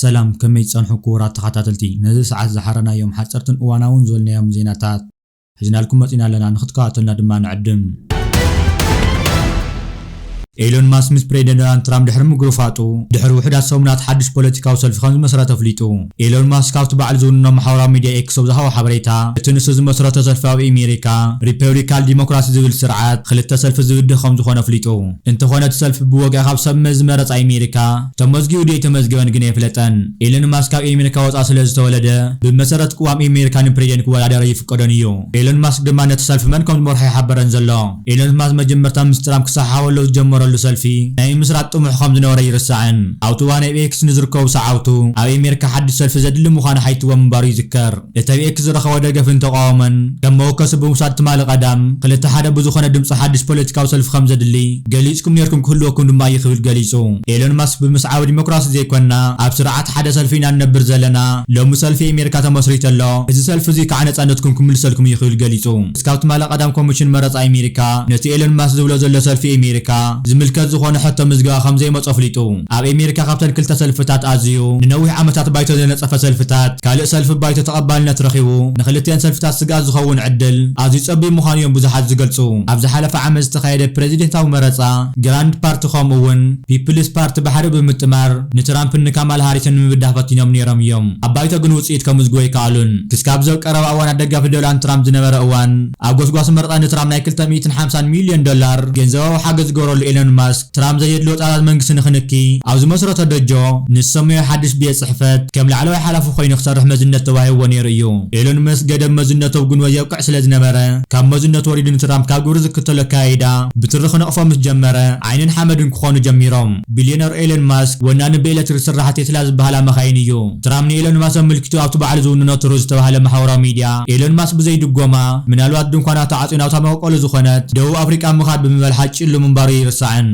ሰላም፣ ከመይ ጸንሑ ክቡራት ተኸታተልቲ? ነዚ ሰዓት ዝሓረናዮም ሓጸርትን እዋናውን ዝበልናዮም ዜናታት ሒዝናልኩም መጺና ኣለና፣ ንኽትከታተሉና ድማ ንዕድም። ኤሎን ማስክ ምስ ፕሬዚደንት ዶናልድ ትራምፕ ድሕሪ ምግርፋጡ፣ ድሕሪ ውሑዳት ሰሙናት ሓድሽ ፖለቲካዊ ሰልፊ ከም ዝመስረተ ኣፍሊጡ። ኤሎን ማስክ ካብቲ ባዕሉ ዝውንኖ ማሕበራዊ ሚድያ ኤክስ ኣብ ዝሃቦ ሓበሬታ፣ እቲ ንሱ ዝመስረቶ ሰልፊ ኣብ ኣሜሪካ ሪፐብሊካል ዲሞክራሲ ዝብል ስርዓት ክልተ ሰልፊ ዝብድህ ከም ዝኾነ ኣፍሊጡ። እንተኾነ እቲ ሰልፊ ብወግዒ ካብ ሰብ መዚ መረጻ ኣሜሪካ ተመዝጊቡ ድዩ ኣይተመዝገበን ግን ኣይፍለጠን። ኤሎን ማስክ ካብ ኣሜሪካ ወጻኢ ስለ ዝተወለደ፣ ብመሰረት ቅዋም ኣሜሪካ ንፕሬዚደንት ክወዳደር ኣይፍቀዶን እዩ። ኤሎን ማስክ ድማ ነቲ ሰልፊ መን ከም ዝመርሖ ኣይሓበረን ዘሎ። ኤሎን ማስክ መጀመርታ ምስ ትራምፕ ክሰሓሓብ ከሎ ዝጀመረሉ ሰልፊ ናይ ምስራጥ ጥሙሕ ከም ዝነበረ ኣይርሳዕን። ኣብቲ እዋን ኣብ ኤክስ ንዝርከቡ ሰዓብቱ ኣብ ኣሜሪካ ሓድሽ ሰልፊ ዘድሊ ምዃኑ ሓቲትዎ ምንባሩ ይዝከር። እቲ ኣብ ኤክስ ዝረኸቦ ደገፍን ተቓውሞን ከም መወከሲ ብምውሳድ ትማሊ ቀዳም ክልተ ሓደ ብዝኾነ ድምፂ ሓድሽ ፖለቲካዊ ሰልፊ ከም ዘድሊ ገሊፅኩም ነይርኩም ክህልወኩም ድማ እዩ ክብል ገሊፁ። ኤሎን ማስክ ብምስዓብ ዲሞክራሲ ዘይኮንና ኣብ ስርዓት ሓደ ሰልፊ ኢና ንነብር ዘለና፣ ሎሚ ሰልፊ ኣሜሪካ ተመስሪቱ ኣሎ፣ እዚ ሰልፊ እዚ ከዓ ነፃነትኩም ክምልሰልኩም እዩ ክብል ገሊፁ። እስካብ ትማሊ ቀዳም ኮሚሽን መረፃ ኣሜሪካ ነቲ ኤሎን ማስክ ዝብሎ ዘሎ ሰልፊ ኣሜሪካ ዝምልከት ዝኾነ ሕቶ ምዝገባ ከም ዘይመጾ ኣፍሊጡ። ኣብ ኣሜሪካ ካብተን ክልተ ሰልፍታት ኣዝዩ ንነዊሕ ዓመታት ባይቶ ዘነጸፈ ሰልፍታት ካልእ ሰልፊ ባይቶ ተቐባልነት ረኺቡ ንክልቲአን ሰልፍታት ስግኣት ዝኸውን ዕድል ኣዝዩ ጸቢብ ምዃኑ እዮም ብዙሓት ዝገልጹ። ኣብ ዝሓለፈ ዓመት ዝተኻየደ ፕሬዚደንታዊ መረጻ ግራንድ ፓርቲ ከምኡ እውን ፒፕልስ ፓርቲ ባሕሪ ብምጥማር ንትራምፕን ንካማላ ሃሪስን ንምብዳህ ፈቲኖም ነይሮም እዮም። ኣብ ባይቶ ግን ውጽኢት ከምዝግቦ ኣይከኣሉን። ክስካብ ዘብ ቀረባ እዋን ኣደጋፊ ዶናልድ ትራምፕ ዝነበረ እዋን ኣብ ጎስጓስ መረጻ ንትራምፕ ናይ ክልተ ሚእትን ሓምሳን ሚልዮን ዶላር ገንዘባዊ ሓገዝ ዝገበረሉ ኤሎን ማስክ ትራምፕ ዘየድልዮ ጻዕዳታት መንግስቲ ንክንኪ ኣብ ዝመስረቶ ደጆ ንዝሰመዮ ሓድሽ ቤት ጽሕፈት ከም ላዕለዋይ ሓላፊ ኮይኑ ክሰርሕ መዝነት ተዋሂብዎ ነይሩ እዩ። ኤሎን መስክ ገደብ መዝነቱ ኣብ ግንቦት የብቅዕ ስለ ዝነበረ ካብ መዝነቱ ወሪዱ ንትራምፕ ካብ ግብሪ ዝክተሎ ኣካያይዳ ብትሪ ክነቕፎ ምስ ጀመረ ዓይንን ሓመድን ክኾኑ ጀሚሮም። ቢልዮነር ኤሎን ማስክ ወናኒ ብኤሌክትሪክ ዝስርሓ ቴስላ ዝበሃላ መኻይን እዩ። ትራምፕ ንኤሎን ማስክ ኣመልኪቱ ኣብቲ ባዕሉ ዝውንኖ ትሩዝ ዝተባህለ ማሕበራዊ ሚድያ ኤሎን ማስክ ብዘይ ድጎማ ምናልባት ድንኳና ተዓፅዩ ናብታ መበቆሉ ዝኾነት ደቡብ ኣፍሪቃ ምኻድ ብምባል ሓጭሉ ምንባሩ ኣይርሳዕን።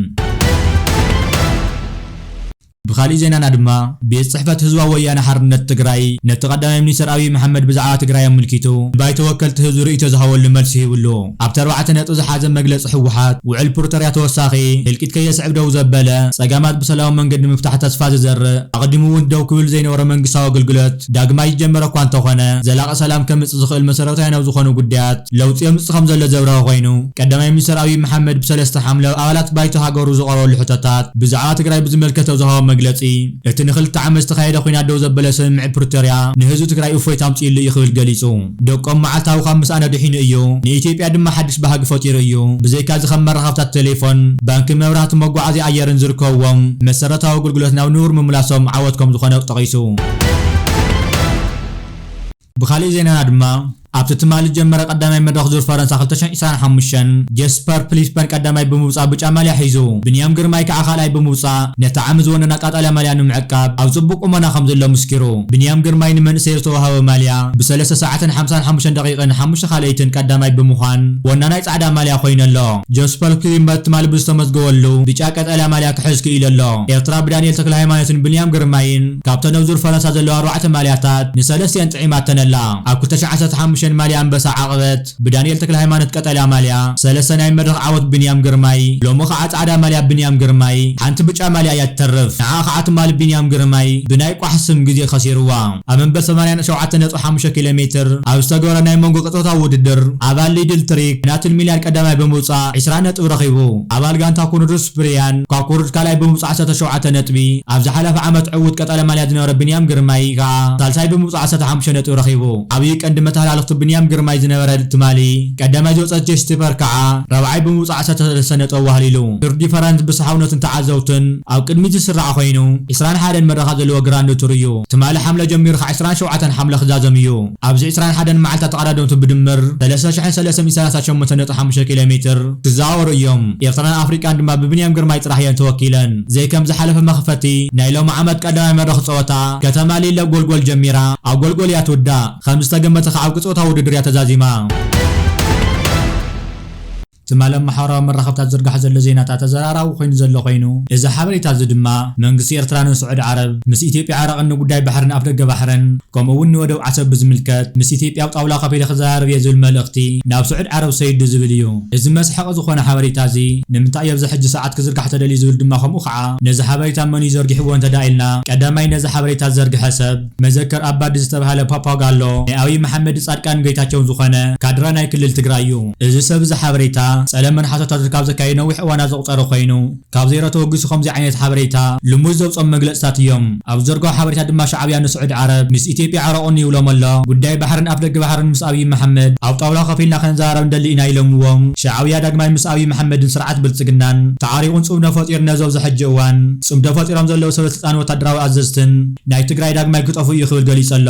ብኻሊእ ዜናና ድማ ቤት ጽሕፈት ህዝባዊ ወያነ ሓርነት ትግራይ ነቲ ቀዳማይ ሚኒስትር ኣብይ መሓመድ ብዛዕባ ትግራይ ኣመልኪቱ ንባይቶ ወከልቲ ህዝቢ ርእይቶ ዝሃበሉ መልሲ ሂብሉ። ኣብቲ ኣርባዕተ ነጥቢ ዝሓዘ መግለጺ ህወሓት ውዕል ፕሪቶርያ ተወሳኺ ህልቂት ከየስዕብ ደው ዘበለ፣ ጸገማት ብሰላማዊ መንገዲ ንምፍታሕ ተስፋ ዝዘርእ፣ ኣቐዲሙ እውን ደው ክብል ዘይነበሮ መንግስታዊ ኣገልግሎት ዳግማይ ዝጀመረ እኳ እንተኾነ፣ ዘላቒ ሰላም ከምጽእ ዝኽእል መሰረታውያን ኣብ ዝኾኑ ጉዳያት ለውጢ የምጽእ ከም ዘሎ ዘብረኸ ኮይኑ፣ ቀዳማይ ሚኒስትር ኣብይ መሓመድ ብሰለስተ ሓምለ ኣባላት ባይቶ ሃገሩ ዝቐረበሉ ሕቶታት ብዛዕባ ትግራይ ብዝምልከት ኣብ ዝሃቦ መግለጺ፣ እቲ ንክልተ ዓመት ዝተኻየደ ኲናት ደው ዘበለ ስምምዕ ፕሪቶርያ ንህዝቢ ትግራይ እፎይታ ኣምጺኡሉ እዩ ክብል ገሊጹ። ደቆም መዓልታዊ ካብ ምስኣን ኣድሒኑ እዩ፣ ንኢትዮጵያ ድማ ሓድሽ ባህጊ ፈጢሩ እዩ። ብዘይካዚ ከም መራኸብታት ቴሌፎን፣ ባንኪ፣ መብራህቲ፣ መጓዓዝያ ኣየርን ዝርከብዎም መሰረታዊ ኣገልግሎት ናብ ንቡር ምምላሶም ዓወት ከም ዝኾነ ጠቒሱ። ብኻሊእ ዜናና ድማ ኣብቲ ትማሊ ዝጀመረ ቀዳማይ መድረኽ ዙር ፈረንሳ ክልተ ሽሕን ዕስራን ሓሙሽተን ጀስፐር ፊሊፐን ቀዳማይ ብምውጻእ ብጫ ማልያ ሒዙ፣ ብንያም ግርማይ ከዓ ካልኣይ ብምውጻእ ነቲ ዓሚ ዝወነና ቀጠልያ ማልያ ንምዕቃብ ኣብ ጽቡቕ ቁመና ከም ዘሎ ምስኪሩ። ብንያም ግርማይ ንመንእሰይ ዝተዋህበ ማልያ ብሰለስተ ሰዓትን ሓምሳን ሓሙሽተን ደቂቕን ሓሙሽተ ካልኣይትን ቀዳማይ ብምዃን ወናናይ ጻዕዳ ማልያ ኮይኑ ኣሎ። ጀስፐር ፊሊፐን ትማሊ ብዝተመዝገበሉ ብጫ ቀጠልያ ማልያ ክሕዝ ክኢሉ ኣሎ። ኤርትራ ብዳንኤል ተክለሃይማኖትን ብንያም ግርማይን ካብተን ኣብ ዙር ፈረንሳ ዘለዋ ኣርባዕተ ማልያታት ንሰለስቲኣን ጥዒማተን ኣላ። ኣብ ክልተ ሽሕን ዓሰርተ ሓሙሽተን ማልያ ኣንበሳ ዓቐበት ብዳንኤል ተክለሃይማኖት ቀጠልያ ማልያ፣ ሰለስተ ናይ መድረኽ ዓወት ብንያም ግርማይ፣ ሎሚ ኸዓ ጻዕዳ ማልያ ብንያም ግርማይ፣ ሓንቲ ብጫ ማልያ እያ ትተርፍ። ንዓ ኸዓ ትማሊ ብንያም ግርማይ ብናይ ቋሕ ስም ግዜ ከሲርዋ። ኣብ መንበሪ ሰማንያን ሸውዓተን ነጥቢ ሓሙሽተ ኪሎ ሜትር ኣብ ዝተገበረ ናይ መንጎ ቅጽበታዊ ውድድር፣ ኣባል ሊድል ትሪክ ናትል ሚልያድ ቀዳማይ ብምውጻእ ዕስራ ነጥቢ ረኺቡ። ኣባል ጋንታ ኩኑድስ ብሪያን ኳኩሩድ ካልኣይ ብምውጻእ ዓሰርተ ሸውዓተ ነጥቢ፣ ኣብ ዝሓለፈ ዓመት ዕዉት ቀጠልያ ማልያ ዝነበረ ብንያም ግርማይ ከኣ ሳልሳይ ብምውጻእ ዓሰርተ ሓሙሽተ ነጥቢ ረኺቡ። ዓብዪ ቀንዲ መተሃላለኽቱ ብንያም ግርማይ ዝነበረ ትማሊ ቀዳማይ ዝወጸት ጀስቲፐር ከኣ ራብዓይ ብምውጻእ ዓሰርተ ሰለስተ ነጥቢ ኣዋህሊሉ። ቱር ዲ ፈራንስ ብሰሓውነትን ተዓዘብትን ኣብ ቅድሚት ዝስራዕ ኮይኑ፣ ዕስራን ሓደን መድረኻት ዘለዎ ግራንድ ቱር እዩ። ትማሊ ሓምለ ጀሚሩ ኸዓ ዕስራን ሸውዓተን ሓምለ ክዛዘም እዩ። ኣብዚ ዕስራን ሓደን መዓልታት ተቐዳደምቱ ብድምር ሰለስተ ሽሕን ሰለስተ ሚእትን ሰላሳን ሸሞንተን ነጥቢ ሓሙሽተ ኪሎ ሜትር ክዘዋወሩ እዮም። ኤርትራን ኣፍሪቃን ድማ ብብንያም ግርማይ ጥራሕ እየን ተወኪለን። ዘይከም ዝሓለፈ መኽፈቲ ናይ ሎሚ ዓመት ቀዳማይ መድረኽ ጸወታ ከተማ ሊለ ጎልጎል ጀሚራ ኣብ ጎልጎል እያ ትውዳእ። ከም ዝተገመተ ኸዓ ኣብ ቅጽበታዊ ውድድር እያ ተዛዚማ። ትማሊ ኣብ ማሕበራዊ መራኸብታት ዝርጋሕ ዘሎ ዜናታት ተዘራራቢ ኮይኑ ዘሎ ኮይኑ፣ እዚ ሓበሬታ እዚ ድማ መንግስቲ ኤርትራ ንስዑዲ ዓረብ ምስ ኢትዮጵያ ዕራቕን ንጉዳይ ባሕርን ኣፍደገ ባሕርን ከምኡ እውን ንወደብ ዓሰብ ብዝምልከት ምስ ኢትዮጵያ ኣብ ጣውላ ኮፍ ኢለ ክዘራረብ እየ ዝብል መልእኽቲ ናብ ስዑዲ ዓረብ ሰይዱ ዝብል እዩ። እዚ መስሓቂ ዝኾነ ሓበሬታ እዚ ንምንታይ ኣብዚ ሕጂ ሰዓት ክዝርጋሕ ተደልዩ ዝብል ድማ ከምኡ ከዓ ነዚ ሓበሬታ መን እዩ ዘርጊሕዎ እንተዳ ኢልና ቀዳማይ ነዚ ሓበሬታ ዝዘርግሐ ሰብ መዘከር ኣባዲ ዝተባሃለ ፓፓጋሎ ናይ ኣብይ መሓመድ ጻድቃን ጌታቸው ዝኾነ ካድራ ናይ ክልል ትግራይ እዩ። እዚ ሰብ እዚ ሓበሬታ ጸለመን ሓቶታት ካብ ዘካየደ ነዊሕ እዋና ዘቑጸረ ኮይኑ ካብ ዜሮ ተወጊሱ ከምዚ ዓይነት ሓበሬታ ልሙድ ዘውፅኦም መግለፅታት እዮም። ኣብ ዘርጋው ሓበሬታ ድማ ሻዕብያ ንስዑድ ዓረብ ምስ ኢትዮጵያ ዕረቑኒ ይብሎም ኣሎ። ጉዳይ ባሕርን ኣፍደገ ባሕርን ምስ ኣብይ መሓመድ ኣብ ጣውላ ከፊልና ከንዘራረብ ንደሊ ኢና ኢሎምዎም። ሻዕብያ ዳግማይ ምስ ኣብይ መሓመድን ስርዓት ብልፅግናን ተዓሪቑን ፅምዶ ፈጢሩ ነዚ ኣብዚ ሕጂ እዋን ፅምዶ ፈጢሮም ዘለዉ ሰበስልጣን ወታደራዊ ኣዘዝትን ናይ ትግራይ ዳግማይ ክጠፍኡ እዩ ክብል ገሊፁ ኣሎ።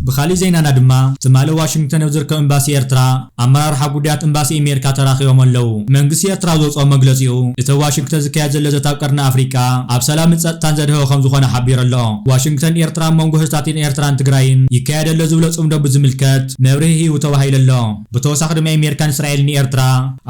ብኻሊእ ዜናና ድማ ትማሊ ዋሽንግተን ኣብ ዝርከብ ኤምባሲ ኤርትራ ኣመራርሓ ጉዳያት ኤምባሲ ኣሜሪካ ተራኺቦም ኣለዉ። መንግስቲ ኤርትራ ኣብ ዘውፅኦ መግለፂኡ እቲ ዋሽንግተን ዝካየድ ዘሎ ዘተ ኣብ ቀርኒ ኣፍሪቃ ኣብ ሰላምን ፀጥታን ዘድህቦ ከም ዝኾነ ሓቢሩ ኣሎ። ዋሽንግተን ኤርትራ ኣብ መንጎ ህዝብታት ኤርትራን ትግራይን ይካየድ ኣሎ ዝብሎ ፅምዶ ብዝምልከት መብርሂ ሂቡ ተባሂሉ ኣሎ። ብተወሳኺ ድማ ኣሜሪካን እስራኤልን ኤርትራ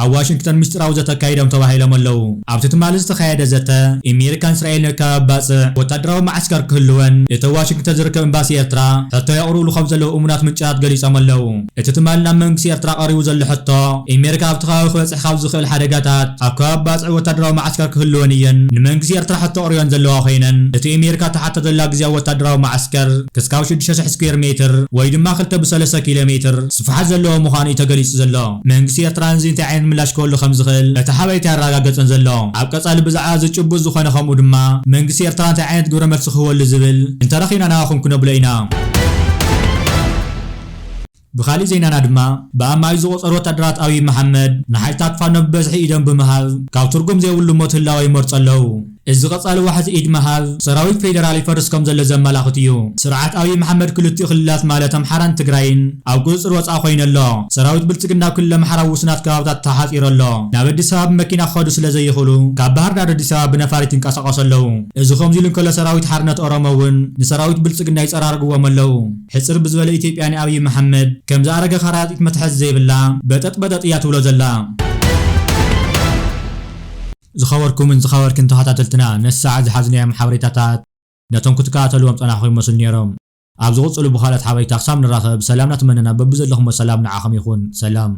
ኣብ ዋሽንግተን ምስጢራዊ ዘተ ኣካይዶም ተባሂሎም ኣለዉ። ኣብቲ ትማሊ ዝተኻየደ ዘተ ኣሜሪካን እስራኤልን ኣብ ከባቢ ባፅዕ ወታደራዊ መዓስከር ክህልወን እቲ ዋሽንግተን ዝርከብ ኤምባሲ ኤርትራ ሕቶ የቕርብሉ ከም ዘለዉ እሙናት ምንጭታት ገሊጾም ኣለዉ። እቲ ትማሊ ናብ መንግስቲ ኤርትራ ቀሪቡ ዘሎ ሕቶ ኣሜሪካ ኣብቲ ከባቢ ክበፅሕ ካብ ዝኽእል ሓደጋታት ኣብ ከባቢ ባፅዕ ወታደራዊ መዓስከር ክህልወን እየን ንመንግስቲ ኤርትራ ሕቶ ኣቕሪበን ዘለዋ ኮይነን እቲ ኣሜሪካ ትሓቶ ዘላ ግዝያዊ ወታደራዊ መዓስከር ክስካብ ሽዱሽተ ሽሕ ስኩዌር ሜትር ወይ ድማ ክልተ ብሰለስተ ኪሎ ሜትር ስፍሓት ዘለዎ ምዃኑ እዩ ተገሊጹ ዘሎ። መንግስቲ ኤርትራ ንዚ እንታይ ዓይነት ምላሽ ክህሉ ከም ዝኽእል እቲ ሓበሬታ ኣየረጋገጸን ዘሎ። ኣብ ቀጻሊ ብዛዕባ እዚ ጭቡጥ ዝኾነ ከምኡ ድማ መንግስቲ ኤርትራ እንታይ ዓይነት ግብረ መልሲ ክህበሉ ዝብል እንተረኺብና ናባኹም ክነብሎ ኢና። ብኻሊእ ዜናና ድማ ብኣማኢት ዝቑጸሩ ወታደራት ኣብይ መሓመድ ንሓይልታት ፋኖ ብበዝሒ ኢዶም ብምሃብ ካብ ትርጉም ዘይብሉ ሞት ህላወ ይመርጹ ኣለዉ። እዚ ቀጻሊ ዋሕዚ ኢድ ምሃብ ሰራዊት ፌደራል ይፈርስ ከም ዘሎ ዘመላኽት እዩ። ስርዓት ኣብይ መሓመድ ክልቲኡ ክልላት ማለት ኣምሓራን ትግራይን ኣብ ቁጽጽር ወጻኢ ኮይኑ ኣሎ። ሰራዊት ብልጽግና ኣብ ክልል ኣምሓራ ውሱናት ከባብታት ተሓጺሩ ኣሎ። ናብ ኣዲስ ኣበባ ብመኪና ክኸዱ ስለ ዘይኽእሉ ካብ ባህር ዳር ኣዲስ ኣበባ ብነፋሪት ይንቀሳቐሱ ኣለዉ። እዚ ከምዚ ኢሉ እንከሎ ሰራዊት ሓርነት ኦሮሞ እውን ንሰራዊት ብልጽግና ይጸራርግዎም ኣለዉ። ሕጽር ብዝበለ ኢትዮጵያ ንኣብይ መሓመድ ከም ዝኣረገ ከረጢት መትሓዚ ዘይብላ በጠጥ በጠጥ እያ ትብሎ ዘላ። ዝኸበርኩምን ዝኸበርክን ተኸታተልትና ነዚ ሰዓት ዝሓዝናዮም ሓበሬታታት ነቶም ክትከታተልዎም ጸናሕኩም ይመስሉ ነይሮም። ኣብ ዝቕጽሉ ብኻልኦት ሓበሬታ ክሳብ ንራኸብ ሰላም እናተመነና በብዘለኹሞ ሰላም ንዓኹም ይኹን። ሰላም።